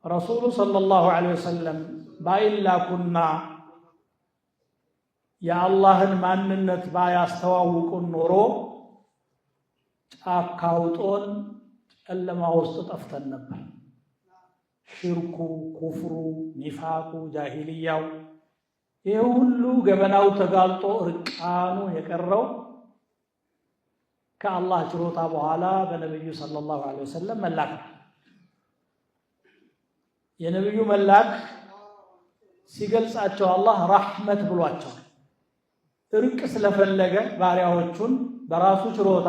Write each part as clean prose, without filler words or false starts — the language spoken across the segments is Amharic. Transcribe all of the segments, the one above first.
ረሱሉ صلى الله عليه وسلم ባይላኩና የአላህን ማንነት ባያስተዋውቁን ኖሮ ጫካ ውጦን ጨለማ ውስጥ ጠፍተን ነበር። ሽርኩ፣ ኩፍሩ፣ ኒፋቁ፣ ጃሂልያው ይህ ሁሉ ገበናው ተጋልጦ እርቃኑ የቀረው ከአላህ ችሮታ በኋላ በነቢዩ صلى الله عليه وسلم መላክ ነው። የነቢዩ መላክ ሲገልጻቸው አላህ رحمة ብሏቸዋል። እርቅ ስለፈለገ ባሪያዎቹን በራሱ ችሮታ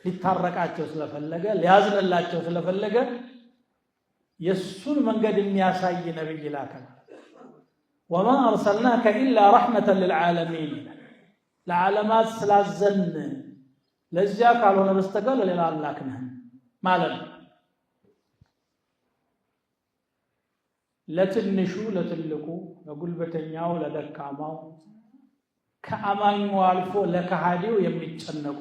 ሊታረቃቸው ስለፈለገ ሊያዝንላቸው ስለፈለገ የእሱን መንገድ የሚያሳይ ነቢይ ላከ። وما أرسلناك إلا رحمة للعالمين ይላል። ለዓለማት ስላዘን ለዚያ ካልሆነ በስተቀር ለሌላ አላክንህም ማለት ነው። ለትንሹ ለትልቁ፣ ለጉልበተኛው ለደካማው፣ ከአማኙ አልፎ ለከሃዲው የሚጨነቁ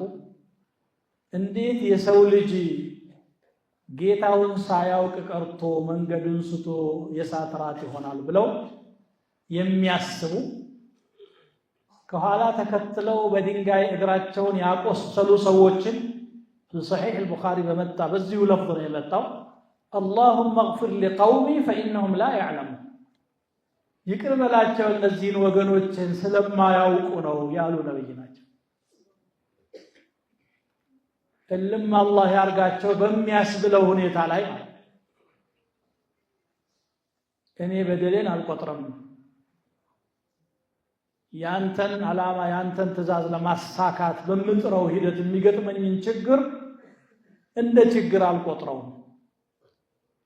እንዴት የሰው ልጅ ጌታውን ሳያውቅ ቀርቶ መንገዱን ስቶ የእሳት ራት ይሆናል ብለው የሚያስቡ ከኋላ ተከትለው በድንጋይ እግራቸውን ያቆሰሉ ሰዎችን صحيح البخاري በመጣ በዚሁ لفظ ነው የመጣው። اللهم اغفر لقومي فإنهم لا يعلمون፣ ይቅር በላቸው እነዚህን ወገኖችን ስለማያውቁ ነው ያሉ ነብይ ናቸው። እልም አላህ ያርጋቸው በሚያስብለው ሁኔታ ላይ ማለት እኔ በደሌን አልቆጥርም፣ ያንተን ዓላማ ያንተን ትእዛዝ ለማሳካት በምጥረው ሂደት የሚገጥመኝን ችግር እንደ ችግር አልቆጥረውም።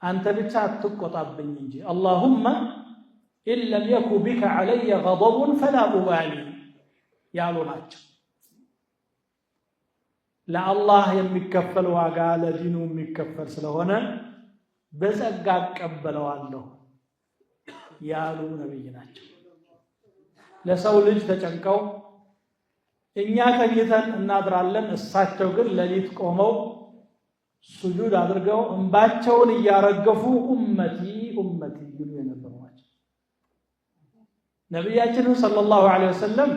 አንተ ብቻ አትቆጣብኝ እንጂ اللهم إن لم يك بك علي غضب فلا أبالي ያሉ ናቸው። ለአላህ የሚከፈል ዋጋ ለዲኑ የሚከፈል ስለሆነ በጸጋ እቀበለዋለሁ ያሉ ነቢይ ናቸው። ለሰው ልጅ ተጨንቀው እኛ ተኝተን እናድራለን፣ እሳቸው ግን ሌሊት ቆመው ሱጁድ አድርገው እንባቸውን እያረገፉ أمتي أمتي ይሉ የነበሩ ናቸው። ነቢያችንን صلى الله عليه وسلم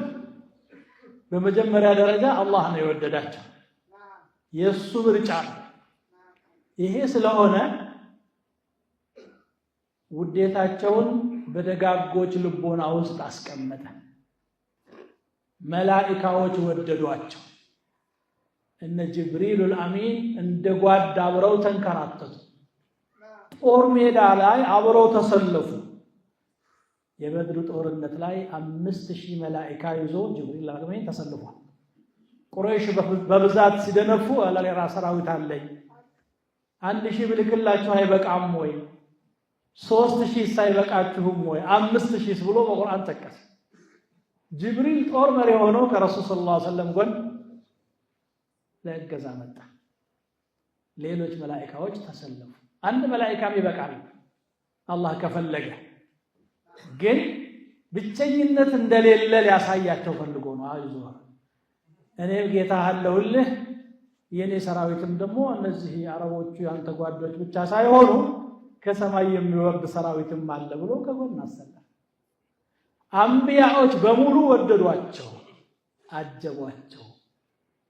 በመጀመሪያ ደረጃ አላህ ነው የወደዳቸው፣ የእሱ ምርጫ ነው። ይሄ ስለሆነ ውዴታቸውን በደጋጎች ልቦና ውስጥ አስቀመጠ። መላኢካዎች ወደዷቸው። እነ ጅብሪሉል አሚን እንደ ጓድ አብረው ተንከራተቱ። ጦር ሜዳ ላይ አብረው ተሰለፉ። የበድር ጦርነት ላይ 5000 መላኢካ ይዞ ጅብሪል አሚን ተሰልፏል። ቁረይሽ በብዛት ሲደነፉ ለሌላ ሰራዊት አለኝ 1000 ብልክላችሁ አይበቃም ወይ? 3000 ሳይበቃችሁም ወይ? 5000 ብሎ በቁርአን ጠቀሰ። ጅብሪል ጦር መሪ ሆኖ ከረሱል ሰለላሁ ዐለይሂ ወሰለም ጎን ለእገዛ መጣ። ሌሎች መላኢካዎች ተሰለፉ። አንድ መላኢካም ይበቃል አላህ ከፈለገ፣ ግን ብቸኝነት እንደሌለ ሊያሳያቸው ፈልጎ ነው። አይዞህ እኔም ጌታ አለሁልህ፣ የኔ ሰራዊትም ደግሞ እነዚህ አረቦቹ ያንተ ጓዶች ብቻ ሳይሆኑ ከሰማይ የሚወርድ ሰራዊትም አለ ብሎ ከጎን አሰለፈ። አንቢያዎች በሙሉ ወደዷቸው፣ አጀቧቸው።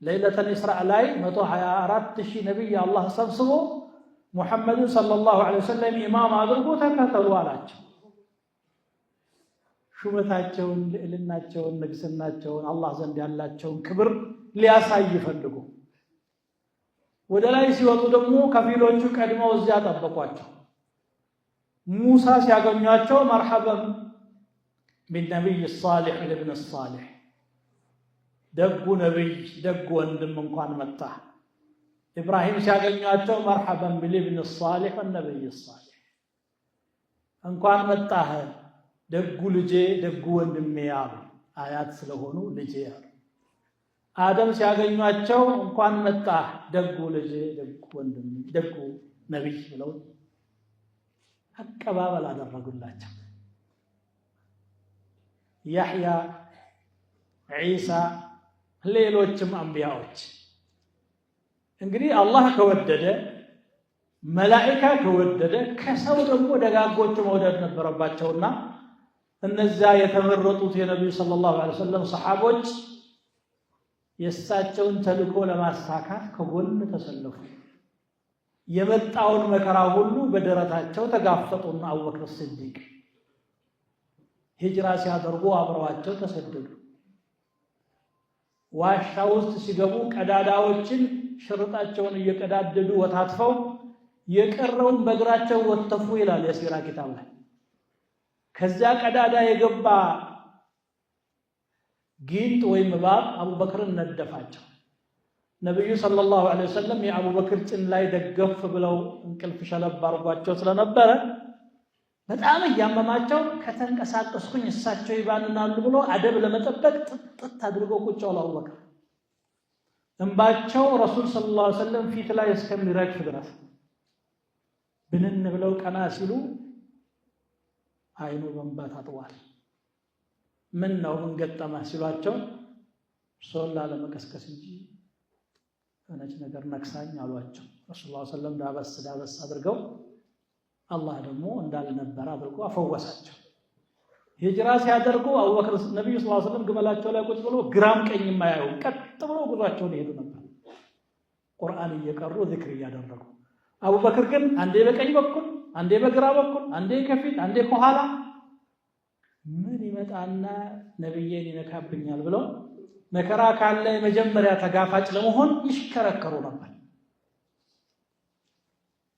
ለይለተል ኢስራእ ላይ 124,000 ነቢይ አላህ ሰብስቦ ሙሐመድን ሰለላሁ ዐለይሂ ወሰለም ኢማም አድርጎ ተከተሉ አላቸው። ሹመታቸውን፣ ልዕልናቸውን፣ ንግስናቸውን አላህ ዘንድ ያላቸውን ክብር ሊያሳይ ፈልጎ ወደ ላይ ሲወጡ ደግሞ ከፊሎቹ ቀድመው እዚያ ጠበቋቸው። ሙሳ ሲያገኟቸው መርሐበን ቢነቢይ ሳሊሕ ልብን ሳሊሕ፣ ደጉ ነቢይ ደጉ ወንድም እንኳን መጣ። ኢብራሂም ሲያገኟቸው መርሐበን ቢልብን ሳሊሕ ወነቢይ ሳሊሕ፣ እንኳን መጣህ ደጉ ልጄ ደጉ ወንድሜ አሉ። አያት ስለሆኑ ልጄ አሉ። አደም ሲያገኟቸው እንኳን መጣህ ደጉ ልጄ ደጉ ወንድሜ ደጉ ነቢይ ብለው አቀባበል አደረጉላቸው። ያሕያ፣ ዒሳ፣ ሌሎችም አንቢያዎች እንግዲህ አላህ ከወደደ መላኢካ ከወደደ ከሰው ደግሞ ደጋጎቹ መውደድ ነበረባቸውና እነዚያ የተመረጡት የነቢዩ ሰለላሁ ዐለይሂ ወሰለም ሰሓቦች የእሳቸውን ተልእኮ ለማሳካት ከጎን ተሰለፉ። የመጣውን መከራ ሁሉ በደረታቸው ተጋፈጡና አቡበክር ስዲቅ ሂጅራ ሲያደርጉ አብረዋቸው ተሰደዱ። ዋሻ ውስጥ ሲገቡ ቀዳዳዎችን ሽርጣቸውን እየቀዳደዱ ወታትፈው የቀረውን በእግራቸው ወተፉ ይላል የሲራ ኪታብ ላይ። ከዚያ ቀዳዳ የገባ ጊንጥ ወይም እባብ አቡበክርን ነደፋቸው። ነቢዩ صلى الله عليه وسلم የአቡበክር ጭን ላይ ደገፍ ብለው እንቅልፍ ሸለብ አድርጓቸው ስለነበረ በጣም እያመማቸው ከተንቀሳቀስኩኝ እሳቸው ይባንናሉ ብሎ አደብ ለመጠበቅ ጥጥት አድርገው ቁጭ ብለው አቡበክር እንባቸው ረሱል صلى الله عليه وسلم ፊት ላይ እስከሚረግፍ ድረስ ብንን ብለው ቀና ሲሉ አይኑ በእንባ ታጥቧል። ምን ነው ምን ገጠመህ ሲሏቸው እርስዎን ላለመቀስቀስ እንጂ የሆነች ነገር ነክሳኝ አሏቸው። ረሱል ስ ሰለም ዳበስ ዳበስ አድርገው አላህ ደግሞ እንዳልነበረ አድርጎ አፈወሳቸው። ሂጅራ ሲያደርጉ አቡበክር ነቢዩ ስ ሰለም ግመላቸው ላይ ቁጭ ብሎ ግራም ቀኝ የማያዩ ቀጥ ብሎ ጉዟቸውን ይሄዱ ነበር፣ ቁርአን እየቀሩ ዚክር እያደረጉ። አቡበክር ግን አንዴ በቀኝ በኩል አንዴ በግራ በኩል አንዴ ከፊት አንዴ ከኋላ ምን ይመጣና ነብዬን ይነካብኛል ብለው መከራ ካለ የመጀመሪያ ተጋፋጭ ለመሆን ይሽከረከሩ ነበር።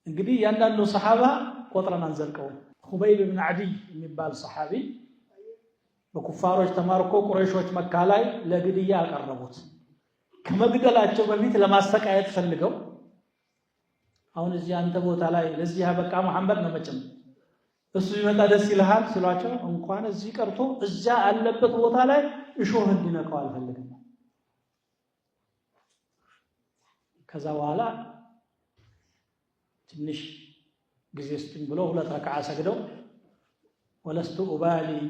እንግዲህ እያንዳንዱ ሰሓባ ቆጥረን አንዘልቀውም። ሁበይብ ብን ዓዲይ የሚባል ሰሓቢ በኩፋሮች ተማርኮ ቁረይሾች መካ ላይ ለግድያ አቀረቡት። ከመግደላቸው በፊት ለማሰቃየት ፈልገው አሁን እዚህ አንተ ቦታ ላይ ለዚህ ያበቃ መሐመድ ነው መቼም እሱ ቢመጣ ደስ ይልሃል ሲሏቸው እንኳን እዚህ ቀርቶ እዚያ ያለበት ቦታ ላይ እሾህ እንዲነካው አልፈልግም። ከዛ በኋላ ትንሽ ጊዜ ስጡኝ ብሎ 2 ረክዓ ሰግደው ولست أبالي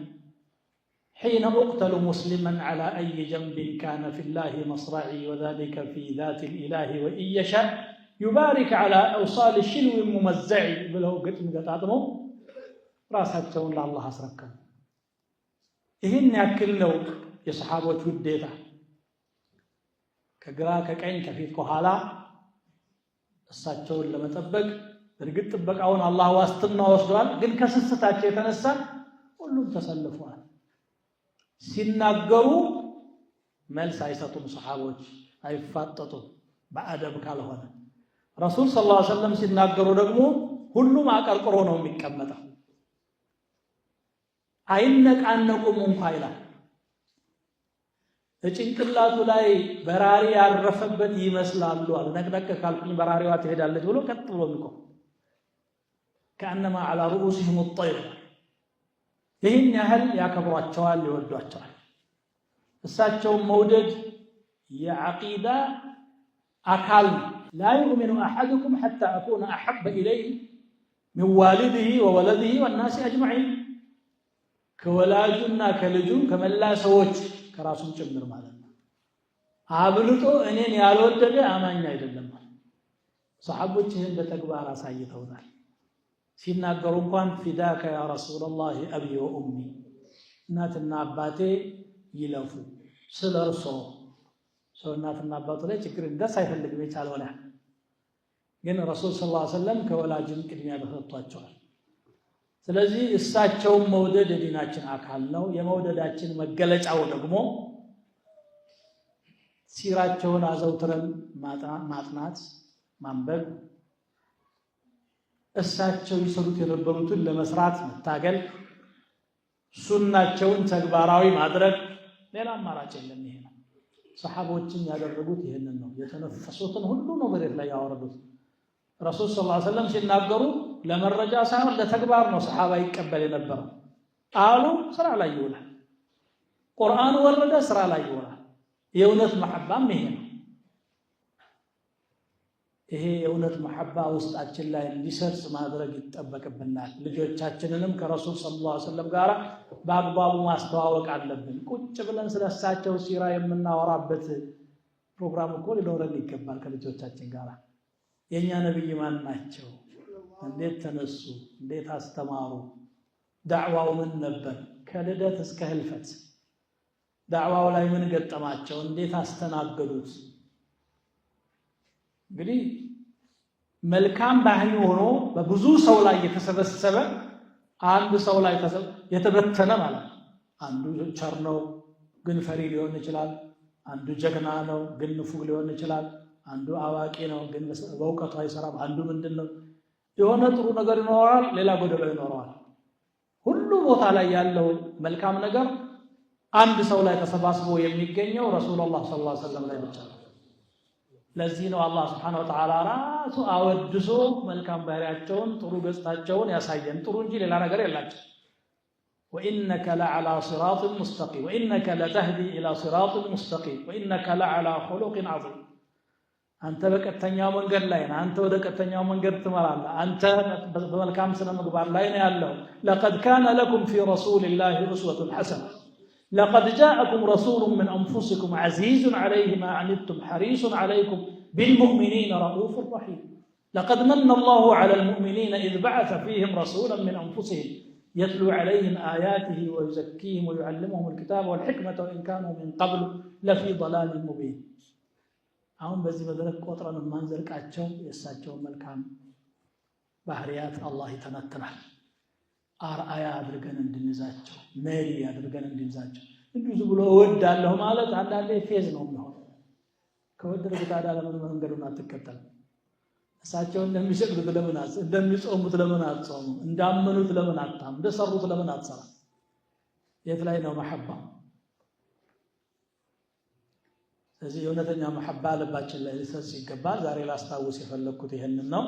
حين أقتل مسلما على أي جنب كان في الله مصرعي وذلك في ذات الإله وإن يشاء يبارك على أوصال شلو ممزع ብለው ግጥም ገጣጥመው ራሳቸውን ለአላህ አስረከቡ። ይህን ያክል ነው የሰሓቦች ውዴታ። ከግራ ከቀኝ ከፊት ከኋላ እሳቸውን ለመጠበቅ እርግጥ ጥበቃውን አላህ ዋስትና ወስዷል። ግን ከስስታቸው የተነሳ ሁሉም ተሰልፈዋል። ሲናገሩ መልስ አይሰጡም፣ ሰሓቦች አይፋጠጡም በአደብ ካልሆነ። ረሱል ሰለላሁ ዐለይሂ ወሰለም ሲናገሩ ደግሞ ሁሉም አቀርቅሮ ነው የሚቀመጠው፣ አይነቃነቁም እንኳ ይላል። ጭንቅላቱ ላይ በራሪ ያረፈበት ይመስላሉ አሉ። ነቅነቅ ካልኩኝ በራሪዋ ትሄዳለች ብሎ ቀጥ ብሎ የሚቆም ከአነማ ዐላ ሩኡሲሂም ጠይር። ይህን ያህል ያከብሯቸዋል፣ ይወዷቸዋል። እሳቸውን መውደድ የዐቂዳ አካል ነው። لا يؤمن أحدكم حتى أكون أحب إليه من والده وولده والناس أجمعين። ከወላጁና ከልጁ ከመላ ሰዎች ከራሱም ጭምር ማለት ነው አብልጦ እኔን ያልወደደ አማኝ አይደለም። ሰሓቦች ይህን በተግባር አሳይተውታል። ሲናገሩ እንኳን فداك يا رسول الله أبي وأمي፣ እናትና አባቴ ይለፉ ስለ እርሶ። ሰው እናትና አባቱ ላይ ችግር እንዲደርስ አይፈልግም የቻለውን ያህል። ግን ረሱል صلى الله عليه وسلم ከወላጅም ቅድሚያ ተሰጥቷቸዋል። ስለዚህ እሳቸውን መውደድ የዲናችን አካል ነው። የመውደዳችን መገለጫው ደግሞ ሲራቸውን አዘውትረን ማጥናት፣ ማንበብ፣ እሳቸው ይሰሩት የነበሩትን ለመስራት መታገል፣ ሱናቸውን ተግባራዊ ማድረግ፣ ሌላ አማራጭ የለም። ይሄ ነው። ሰሓቦችን ያደረጉት ይህንን ነው። የተነፈሱትን ሁሉ ነው መሬት ላይ ያወረዱት። ረሱል ሰለላሁ ዐለይሂ ወሰለም ሲናገሩ ለመረጃ ሳይሆን ለተግባር ነው ሰሓባ ይቀበል የነበረው። አሉ ስራ ላይ ይውላል። ቁርአን ወረደ ስራ ላይ ይውላል። የእውነት መሐባም ይሄ ነው። ይሄ የእውነት መሐባ ውስጣችን ላይ እንዲሰርጽ ማድረግ ይጠበቅብናል። ልጆቻችንንም ከረሱል ሰለላሁ ዐለይሂ ወሰለም ጋር በአግባቡ ማስተዋወቅ አለብን። ቁጭ ብለን ስለሳቸው ሲራ የምናወራበት ፕሮግራም እኮ ሊኖረን ይገባል ከልጆቻችን ጋር። የእኛ ነብይ ማን ናቸው? እንዴት ተነሱ? እንዴት አስተማሩ? ዳዕዋው ምን ነበር? ከልደት እስከ ህልፈት ዳዕዋው ላይ ምን ገጠማቸው? እንዴት አስተናገዱት? እንግዲህ መልካም ባህሪ ሆኖ በብዙ ሰው ላይ የተሰበሰበ፣ አንድ ሰው ላይ የተበተነ ማለት ነው። አንዱ ቸር ነው ግን ፈሪ ሊሆን ይችላል። አንዱ ጀግና ነው ግን ንፉግ ሊሆን ይችላል። አንዱ አዋቂ ነው ግን በእውቀቱ አይሰራም። አንዱ ምንድን ነው፣ የሆነ ጥሩ ነገር ይኖረዋል፣ ሌላ ጎደሎ ይኖረዋል። ሁሉ ቦታ ላይ ያለው መልካም ነገር አንድ ሰው ላይ ተሰባስቦ የሚገኘው ረሱሉላህ ሰለላሁ ዐለይሂ ወሰለም ላይ ብቻ ነው። ለዚህ ነው አላህ ስብሐነሁ ወተዓላ ራሱ አወድሶ መልካም ባህሪያቸውን፣ ጥሩ ገጽታቸውን ያሳየን። ጥሩ እንጂ ሌላ ነገር የላቸው። وإنك لعلى صراط مستقيم، وإنك لتهدي إلى صراط مستقيم، وإنك لعلى خلق عظيم። አንተ በቀጥተኛው መንገድ ላይ ነህ። አንተ ወደ ቀጥተኛው መንገድ ትመራለህ። አንተ በመልካም ስነ ምግባር ላይ ነው ያለው። لقد كان لكم في رسول الله أسوة حسنة، لقد جاءكم رسول من أنفسكم عزيز عليه ما عنتم حريص عليكم بالمؤمنين رءوف رحيم، لقد من الله على المؤمنين إذ بعث فيهم رسولا من أنفسهم يتلو عليهم آياته ويزكيهم ويعلمهم الكتاب والحكمة وإن كانوا من قبل لفي ضلال مبين። አሁን በዚህ መድረክ ቆጥረን የማንዘልቃቸው የእሳቸውን መልካም ባህሪያት አላህ ይተነትናል። አርአያ አድርገን እንድንይዛቸው፣ መሪ አድርገን እንድንይዛቸው። እንዲሁ ዝም ብሎ እወዳለሁ ማለት አንዳንዴ ፌዝ ነው የሚሆነው። ከወደድክ ታዲያ ለምን መንገዱን አትከተልም? እሳቸው እንደሚሰግዱት ለምን እንደሚጾሙት ለምን አትጾሙ? እንዳመኑት ለምን አታም? እንደሰሩት ለምን አትሰራ? የት ላይ ነው መሐባ? ስለዚህ የእውነተኛ መሐባ ልባችን ላይ ሊሰርጽ ይገባል። ዛሬ ላስታውስ የፈለግኩት ይህንን ነው።